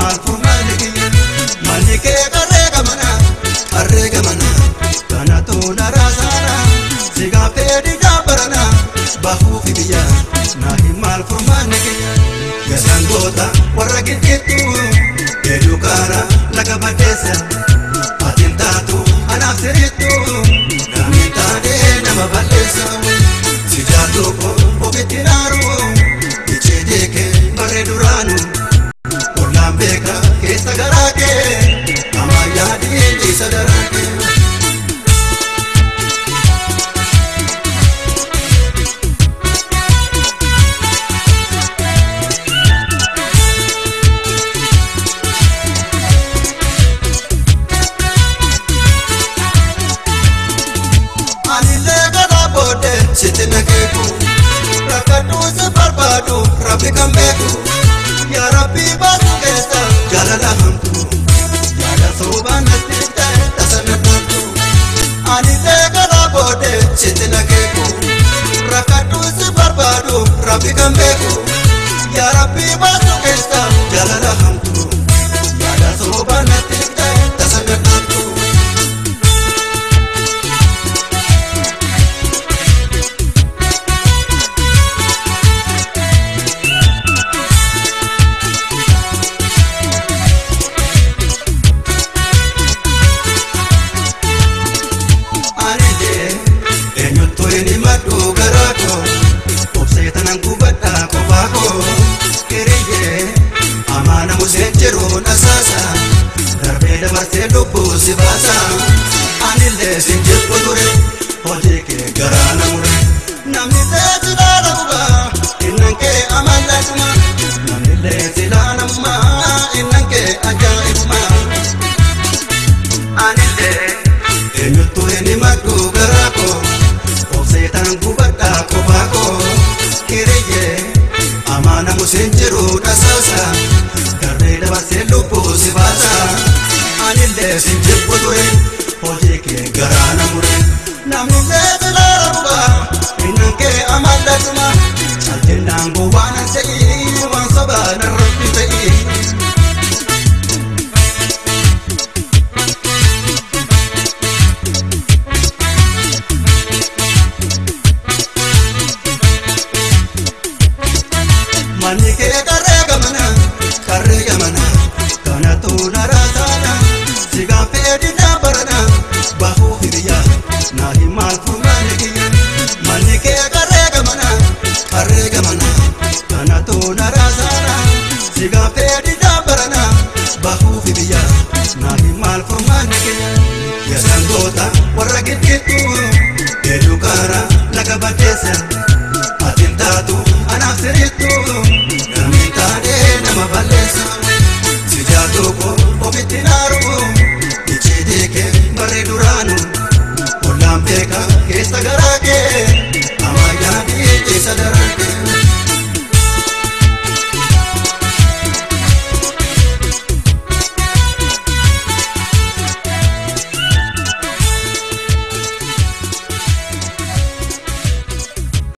maal furmaanni kiyya. Manni kee qarree gamana qarree gamana kanatu na raasaana si gaaffee diddaa barana bahuufi biyya naa hin maal furmaanni kiyya. Yasangoota warra giddiittu eeduu kaara laga baddeessa atiin taatu anaaf sirrittu namni taanee nama balleessa. Si jaallu ofitti naaru icciitii kee barree duraanu ollaan beeka keessa garaa kee amaa yaadii isa daraa kee. Sitti nageeku rakkadhuu si barbaadu rabbi kan beeku yaa rabbi baasu keessa jaalala hamtu yaada soobaan natti ta'e tasa na dhabdu. Anillee garaa booddee sitti nageeku rakkadhuu si barbaadu rabbi kan beeku yaa rabbi baasu keessa jaalala hamtu yaada soobaan natti ta'e tasa na dhabdu. Anillee sin jibbu ture hojii kee garaa na mure. Namni lee silaala gubaa innan kee amallatuma. Namni lee silaala mumaa innan kee ajaa'ibuma. Anillee eenyuttu hin himadhu garaa koo obseetaan gubadhaa qofaa koo hiriyyee amaana museen jiru dhasaasa darbee dabarsee lubbuu si baasa. Anillee sin jibbu ture hojii kee garaa na mure. Namni lee silaala gubaa innan kee amallatuma. Caljinnaan gowwaan an se'ii waan sobaa narratti fe'ii. Manni kee qarree gamana qarree gamana kanatu na raasaana si gaaffee diddaa barana bahuufi biyya naa hin maal furmaanni kiyya. Manni kee qarree gamana qarree gamana kanatu na raasaana si gaaffee diddaa barana bahuufi biyya naa hin maal furmaanni kiyya. Yasangoota warra giddiittu eeduu kaara laga baddeessa.